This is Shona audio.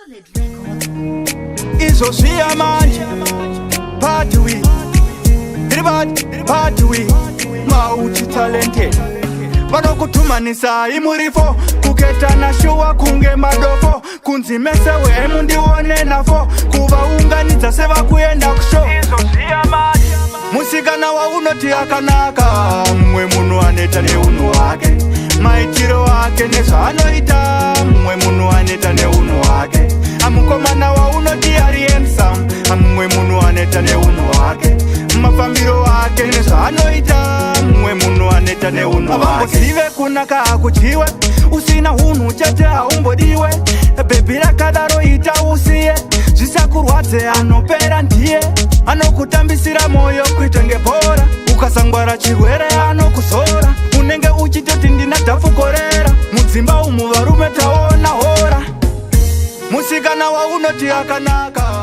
Solid Records. Izvo zviya manje, party we iri party we mauchi talented, vanokutumanisa imurifo kuketana shuwa kunge madofo, kunzi mese wemundione nafo, kuvaunganidza sevakuenda kushow. Izvo zviya manje, musikana waunoti akanaka, mumwe munhu anoita neunhu hwake, maitiro ake nezvaanoita. Mumwe munhu anoita neunhu hwake. Amukomana waunoti ari handsome, mumwe munhu anoita neunhu hwake, mafambiro ake nezvaanoita. Mumwe munhu anoita neunhu. Avambozive kunaka akudyiwe, usina hunhu chete haumbodiwe. Baby rakadaro ita usiye, zvisakurwadze, anopera ndiye anokutambisira moyo kuita ngebhora. Ukasangwara chirwere anokuzora, unenge uchitoti ndina dhafu korera. Mudzimba umu varume taona hora. Musikana waunoti akanaka.